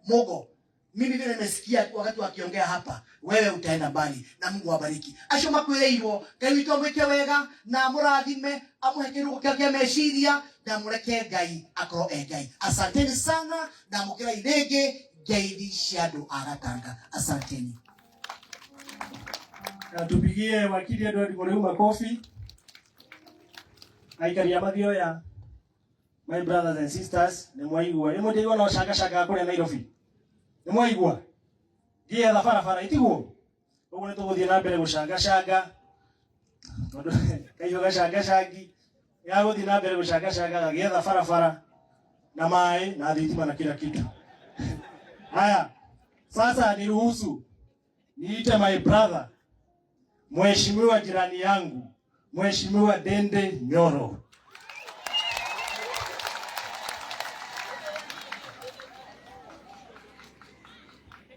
Mugo, mimi vile nimesikia wakati wakiongea hapa, wewe utaenda mbali na Mungu awabariki. Acio makwĩrĩirwo Ngai witũ amwĩke wega na amũrathime, amũhe kĩrugo kĩa kĩa meciria na mũreke Ngai akorwo e Ngai. Asanteni sana na mũkĩrai rĩngĩ ngeithi cia andũ a Gatanga. Asanteni. Na tupigie wakili Edward Muriu makofi. Aikari a Mathioya, my brothers and sisters, nĩ mwaigua nĩ mũndĩigua no cangacanga kũrĩa Nairobi, nĩ mwaigua ngĩetha barabara itiguo ũguo, nĩ tũgũthiĩ na mbere gũcangacanga tondũ kahiũ gacangacangi gagũthiĩ na mbere gũcangacanga gagĩetha barabara na maĩ na thitima na kila kitu. Haya, sasa niruhusu niite my brother, mheshimiwa jirani yangu, Mheshimiwa Dende Nyoro.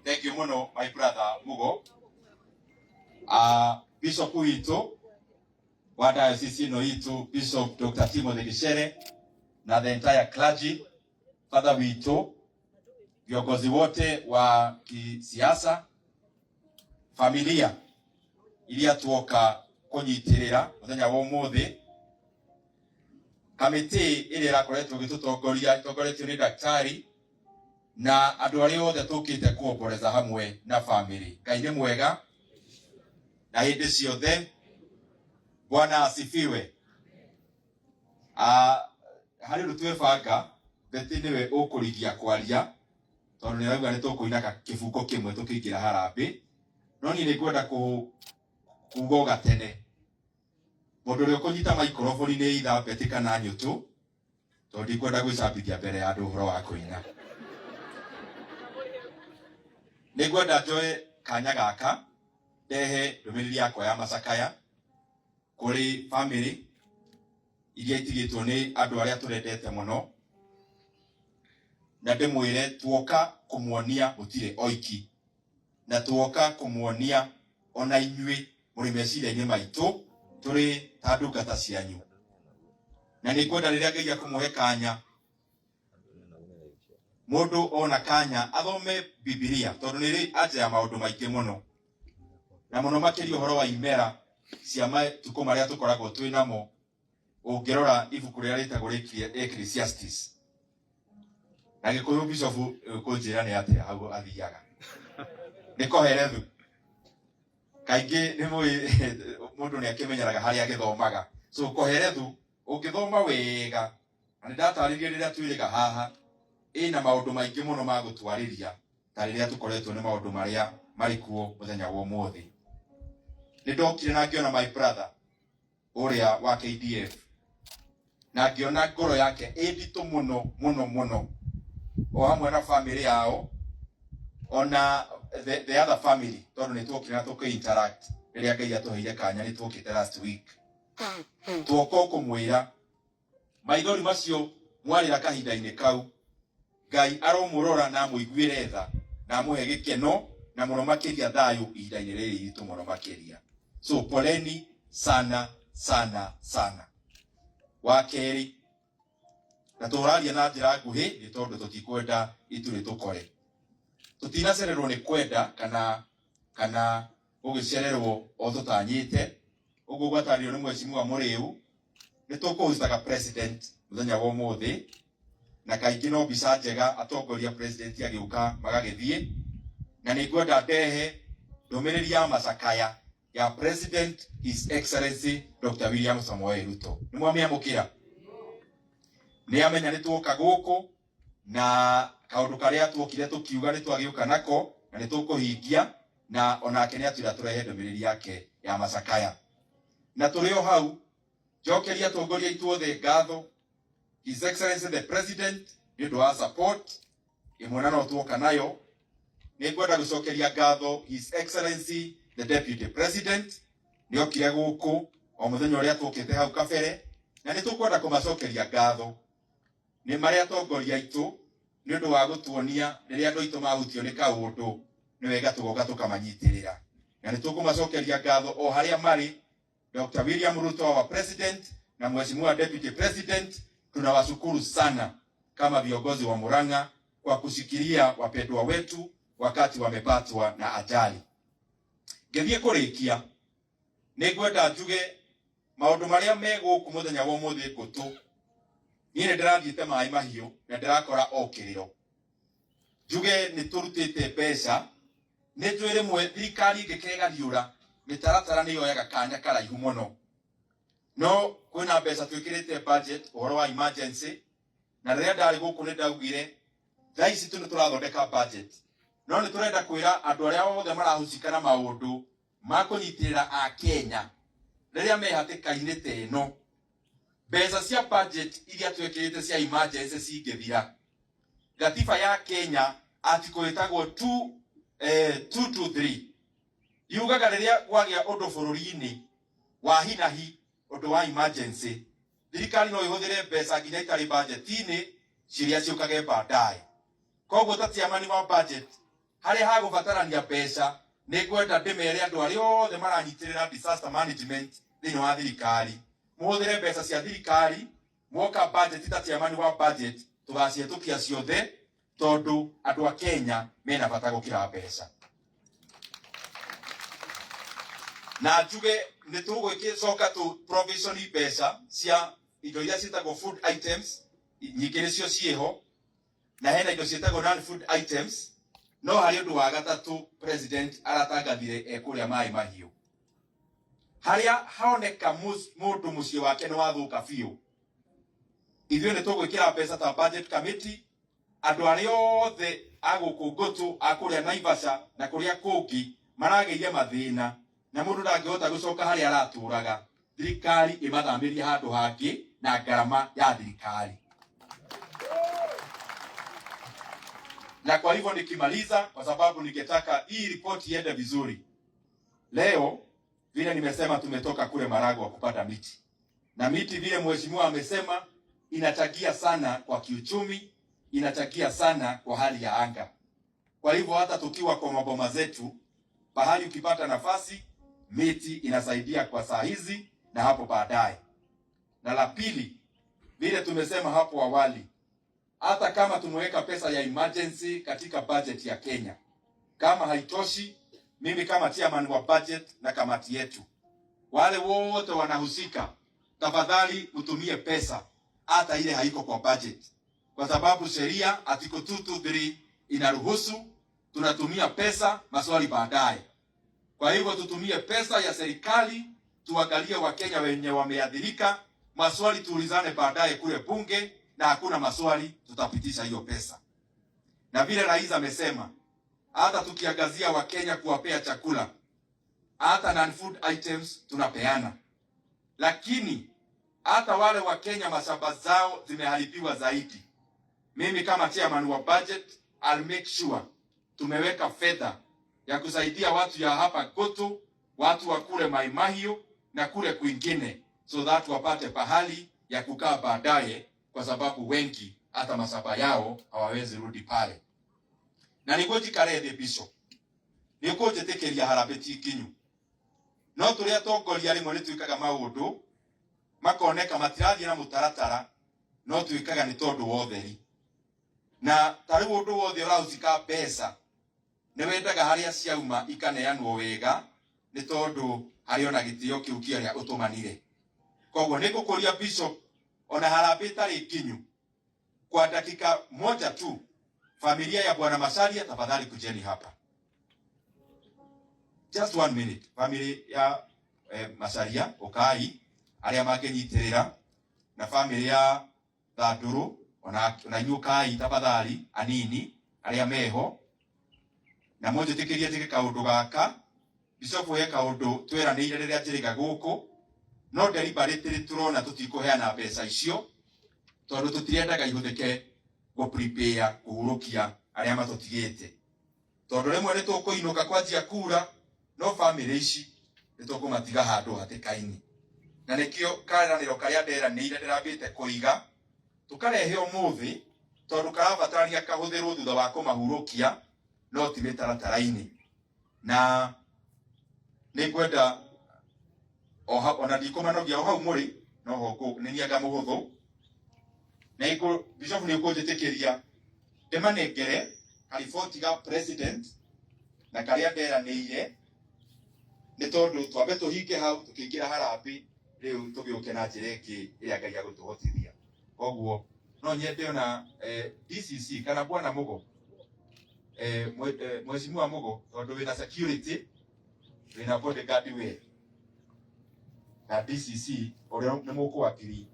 Thank you muno, my brother Mugo. Bishop witũ wa diocese ĩno itũ, Bishop Dr. Timothy Gichere, na the entire clergy, father witũ, viongozi wote wa kisiasa, familia iria tuoka kunyitirira muthenya wa umuthi, kamiti iria irakoretwo igitutongoria itongoretio ni daktari na andu aria othe tukite kuomboreza hamwe na family. Ngai nĩ mwega na hĩndĩ ciothe. Bwana asifiwe. Harĩ ũndũ twebanga, Betty nĩwe ũkũrigia kwaria tondũ nĩ arauga nĩ tũkũina kĩbungo kĩmwe tũkĩingĩra harambĩ, no niĩ nĩ ngwenda kuga o gatene mũndũ ũrĩa ũkũnyita maikroboni nĩ itha Betty kana Nyũtũ, tondũ ndikwenda gwĩcambithia mbere ya andũ ũhoro wa kũina. Nĩ ngwenda njoe kanya gaka ndehe ndũmĩrĩri yakwa ya macakaya kũrĩ family iria itigĩtwo nĩ andũ arĩa tũrendete mũno, na ndĩmwĩre tuoka kũmuonia mũtirĩ oiki, na tuoka kũmuonia ona inyuĩ mũrĩ meciria-inĩ maitũ tũrĩ ta ndungata cianyu. Na nĩ ngwenda rĩrĩa Ngai akũmũhe kanya, mũndũ ona kanya athome Bibilia, tondũ nĩ ĩrĩ anja ya maũndũ maingĩ mũno, na mũno makĩria ũhoro wa imera cia matukũ marĩa tũkoragwo twĩ namo. Ũngĩrora ibuku rĩrĩa rĩtagwo Ecclesiastes na Gĩkũyũ, Bishop kũnjĩra nĩ atĩa hau athiaga nĩ Koherethu. Kaingĩ nĩ mũĩ mũndũ nĩ akĩmenyeraga harĩa agĩthomaga, so Koherethu ũngĩthoma wega, na nĩ ndatarĩria rĩrĩa twĩrĩga haha, ĩna maũndũ maingĩ mũno ma gũtwarĩria ta rĩrĩa tũkoretwo nĩ maũndũ marĩa marĩ kuo mũthenya wa ũmũthĩ. Nĩ ndokire na ngĩona my brother ũrĩa wa KDF, na ngĩona ngoro yake ĩ nditũ mũno mũno mũno, o hamwe na family yao, ona the other family, tondũ nĩ tuokire na tũkĩ interact rĩrĩa Ngai atũheire kanya. Nĩ tuokĩte last week, tuoka kũmwĩra maithori macio mwarĩra kahinda-inĩ kau, Ngai aromũrora na amũiguĩre tha na amũhe gĩkeno na mũno makĩria thayũ ihinda-inĩ rĩrĩ iritũ mũno makĩria. So poleni sana sana sana. Wa kerĩ, na tũraria na njĩra nguhĩ nĩ tondũ tũtikwenda itu rĩtũkore, tũtinacererwo nĩ kwenda kana gũgĩcererwo o tũtanyĩte ũguo gwatarĩrio nĩ Mheshimiwa Mũrĩu. Nĩ tũkũhostaga president mũthenya wa ũmũthĩ, na kaingĩ no mbica njega atongoria president agĩũka magagĩthiĩ, na nĩ ngwenda ndehe ndũmĩrĩri ya macakaya ya President His Excellency Dr. William Samoei Ruto. Nĩ mwamĩamũkĩra? Nĩ amenya nĩ tuoka gũkũ na kaũndũ karĩa tuokire tũkiuga nĩ twagĩũka nako na nĩ tũkũhingia, na onake nĩ atwĩra tũrehe ndũmĩrĩri yake ya macakaya. Na tũrĩ o hau, njokeria atongoria aitũ othe ngatho, His Excellency the President nĩ ũndũ wa support ĩmwe na no tuoka nayo. Nĩ ngwenda gũcokeria ngatho His Excellency the Deputy President, nĩ okire gũkũ o mũthenya ũrĩa tũkĩte hau kabere, na nĩ tũkwenda kũmacokeria ngatho nĩ marĩa atongoria aitũ nĩ ũndũ wa gũtuonia rĩrĩa andũ aitũ mahutio nĩ kaũndũ nĩ wega tũgoka tũkamanyitĩrĩra, na nĩ tũkũmacokeria ngatho o harĩa marĩ. Dr. William Ruto, our president, na Mheshimiwa Deputy President, tunawashukuru sana kama viongozi wa Murang'a kwa kwa kushikilia wapendwa wetu wakati wamepatwa na ajali. Ngĩthiĩ kũrĩkia nĩ ngwenda njuge maũndũ marĩa me gũkũ mũthenya wa ũmũthĩ ngũtũ. Niĩ nĩ ndĩrathiĩte maĩ mahiũ na ndĩrakora o kĩrĩro. Njuge nĩ tũrutĩte mbeca, nĩ njũĩ rĩmwe thirikari ĩngĩkegariũra mĩtaratara nĩ yoyaga kanya karaihu mũno, no kwĩna mbeca twĩkĩrĩte budget ũhoro wa emergency, na rĩrĩa ndarĩ gũkũ nĩ ndaugire thaa ici tu nĩ tũrathondeka budget, no nĩ tũrenda kwĩra andũ arĩa othe marahusika na maũndũ ma kũnyitĩrĩra Akenya rĩrĩa me hatĩka-inĩ ta ĩno, mbeca cia budget iria twĩkĩrĩte cia emergency cingĩthira, gatiba ya Kenya article ĩtagwo 223 yugaga rĩrĩa kwagĩa ũndũ bũrũri-inĩ wa hi na hi, ũndũ wa emergency, thirikari no ĩhũthĩre mbeca nginya itarĩ budget-inĩ ciria ciũkage baadaye. Koguo ta chairman wa budget, harĩa hagũbatarania mbeca nĩ ngwenda ndĩmere andũ arĩa othe maranyitĩrĩra disaster management thĩinĩ wa thirikari mũhũthĩre mbeca cia thirikari mwoka budget ta chairman wa budget tũgacihetũkia ciothe tondũ andũ a Kenya mena bata gũkĩra mbeca. Na njuge nĩ tũgũgĩcoka tũ provision mbeca cia indo iria ciĩtagwo food items, nyingĩ nĩcio ciĩho, na hena indo ciĩtagwo non food items. No harĩ ũndũ wa gatatũ president aratangathire ekũrĩa maĩ mahiũ, harĩa haoneka mũndũ mũciĩ wake nĩ wathũka biũ, ithuĩ nĩ tũgwĩkĩra mbeca ta budget committee, andũ arĩa othe a gũkũ Ngũtũ, a kũrĩa Naivasha na kũrĩa kũngĩ maragĩire mathĩna na mũndũ ndangĩhota gũcoka harĩa aratũraga, thirikari ĩmathamĩrie handũ hangĩ na ngarama ya thirikari. Na kwa hivyo nikimaliza, kwa sababu ningetaka hii ripoti iende vizuri leo, vile nimesema tumetoka kule Maragwa kupata miti, na miti vile mheshimiwa amesema inachangia sana kwa kiuchumi, inachangia sana kwa hali ya anga. Kwa hivyo hata tukiwa kwa maboma zetu, pahali ukipata nafasi, miti inasaidia kwa saa hizi na hapo baadaye. Na la pili, vile tumesema hapo awali, hata kama tumeweka pesa ya emergency katika budget ya Kenya, kama haitoshi, mimi kama chairman wa budget na kamati yetu, wale wote wanahusika, tafadhali mtumie pesa hata ile haiko kwa budget, kwa sababu sheria article 223 inaruhusu tunatumia pesa, maswali baadaye. Kwa hivyo tutumie pesa ya serikali, tuangalie Wakenya wenye wameathirika, maswali tuulizane baadaye kule bunge, na hakuna maswali, tutapitisha hiyo pesa. Na vile rais amesema, hata tukiangazia Wakenya kuwapea chakula, hata non food items tunapeana, lakini hata wale Wakenya mashamba zao zimeharibiwa zaidi, mimi kama chairman wa budget I'll make sure tumeweka fedha ya kusaidia watu ya hapa Goto, watu wa kule Mai Mahiu na kule kwingine, so that wapate pahali ya kukaa baadaye, kwa sababu wengi hata mashamba yao hawawezi rudi pale. Na niguo njikare thĩ Bishop, nĩ ũkũnjĩtĩkĩria harambĩ ti nginyu, no tũrĩ atongoria rĩmwe nĩ twĩkaga maũndũ makoneka matirathiĩ na mũtaratara, no twĩkaga nĩ tondũ wa ũtheri. Na ta rĩu ũndũ wothe ũrahusika mbeca nĩ wendaga harĩa ciauma ikaneanwo wega, nĩ tondũ harĩ ona gĩtĩo kĩu kĩa ũrĩa ũtũmanire. Koguo nĩ ngũkũria Bishop, ona harambĩ ĩtarĩ nginyu, kwa dakika moja tu, familia ya Bwana Macharia, tafadhali kujeni hapa. Just 1 minute. Family ya Macharia, ukai, arĩa mangĩnyitĩrĩra, na family ya Thandũrũ, ona inyuĩ ukai tafadhali, anini, arĩa meho. Na mũnjĩtĩkĩrie njĩke kaũndũ gaka, Bishop he kaũndũ tweranĩire rĩrĩa njĩrĩga gũkũ, no deliberately tũrona tũtikũheana mbeca icio, tondũ tũtirendaga ihũthĩke gũ prepare kũhurũkia arĩa matũtigĩte. Tondũ rĩmwe nĩ tũkũinũka kwanjia kura, no family ici nĩ tũkũmatiga handũ hatĩka-inĩ. Na nĩkĩo karanĩro karĩa nderanĩire ndĩrambĩte kũiga, tũkarehe ũmũthĩ, tondũ karabatarania kahũthĩrwo thutha wa kũmahurũkia, no ti mĩtaratara-inĩ. Na nĩ ngwenda ona ndikũmanogia o hau mũrĩ, no ho nĩ nianga mũhũthũ. Na Bishop nĩ ũkũnjĩtĩkĩria Ndĩmanengere kariboti ga president na karĩa nderanĩire nĩ tondũ twambe tũhinge hau tũkĩingĩra harambĩ rĩu tũgĩũke na njĩra ĩngĩ ĩrĩa Ngai agũtũhotithia. Koguo no nyende ona DCC kana bwana Mugo, mheshimiwa Mugo, tondu wina security, wina bodyguard we na DCC uria ni mukwakiri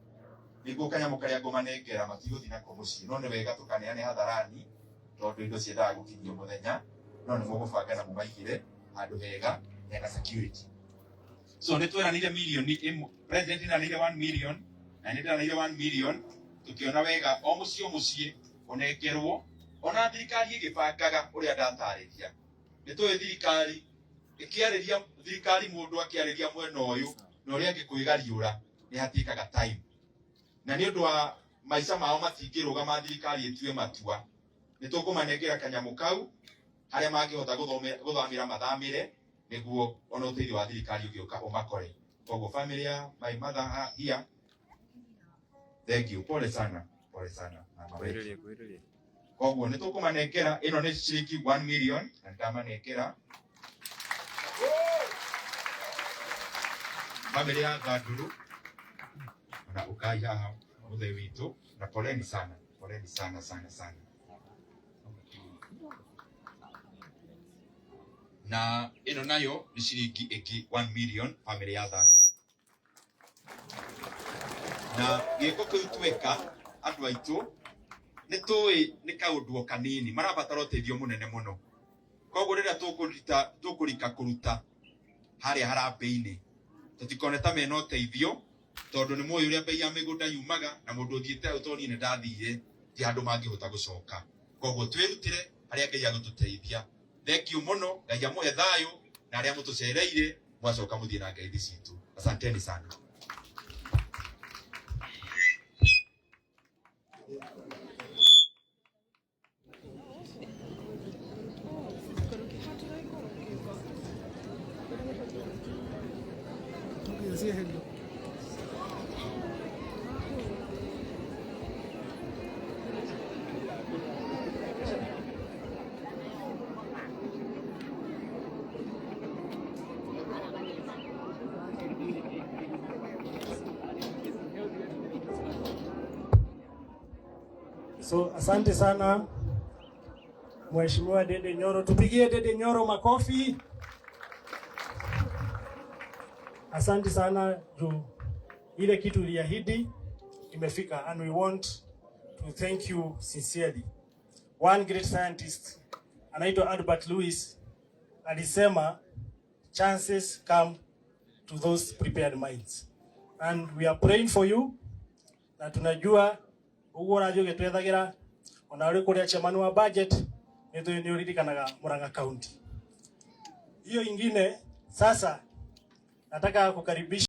niguo kanyamu karia ngumanengera matigũthiĩ nako mũciĩ, no nĩ wega tũkaneane hadharani tondu indo ciendaga gũkinyio mũthenya, no nĩ mũgũbanga na mũmaigĩre handũ hega hena security. So nĩ tweranĩire milioni ĩmwe, president nĩeranĩire 1 million na nĩ ndĩranĩire 1 million, tukiona wega o mũciĩ o mũciĩ ũnengerwo ona thirikari ĩgĩbangaga ũrĩa ndatarĩria. Nĩ tũĩ thirikari ĩkĩarĩria thirikari mũndũ akĩarĩria mwena ũyũ na ũrĩa angĩ kwĩgariũra nĩ hatĩkaga time, na nĩ ũndũ wa maica mao matingĩrũgama thirikari ĩtue matua, nĩ tũkũmanengera kanyamũ kau harĩa mangĩhota gũthamĩra mathamĩre nĩguo ona ũteithio wa thirikari ũgĩũka ũmakore. Koguo family ya my mother here, thank you, pole sana, pole sana mama wetu. Koguo nĩ tũkũmanengera ĩno nĩ ciringi 1 million na nĩndamanengera family ya Thanduru na ukai haha muthe witũ, na poleni sana, poleni sana sana sana. Na ĩno nayo nĩ ciringi ĩngĩ 1 million family ya Thanduru. Na gĩko kĩu tweka andũ aitũ nĩ tũĩ nĩ kaũndũ o kanini, marabatara ũteithio mũnene mũno. Koguo rĩrĩa tũkũrika kũruta harĩa harambĩ-inĩ tũtikone ta mena ũteithio, tondũ nĩ mũĩ ũrĩa bei ya mĩgũnda yumaga, na mũndũ ũthiĩte hau tondũ niĩ nĩ ndathire ti handũ mangĩhota gũcoka. Koguo twĩrutĩre harĩa Ngai agũtũteithia. Thank you mũno, Ngai amũhe thayũ na arĩa mũtũcereire mwacoka mũthiĩ na ngeithi citũ. Asanteni sana. So asante sana Mheshimiwa Dede Nyoro, tupigie Dede Nyoro makofi. Asante sana juu ile kitu uliahidi imefika, and we want to thank you sincerely. One great scientist anaitwa Albert Lewis alisema chances come to those prepared minds, and we are praying for you, na tunajua uguo ũrathiĩ ũgĩtwethagira ona ũrĩ kũrĩa chairman wa budget nĩ tũĩ nĩ ũririkanaga Murang'a County. Hiyo ingine sasa nataka kukaribisha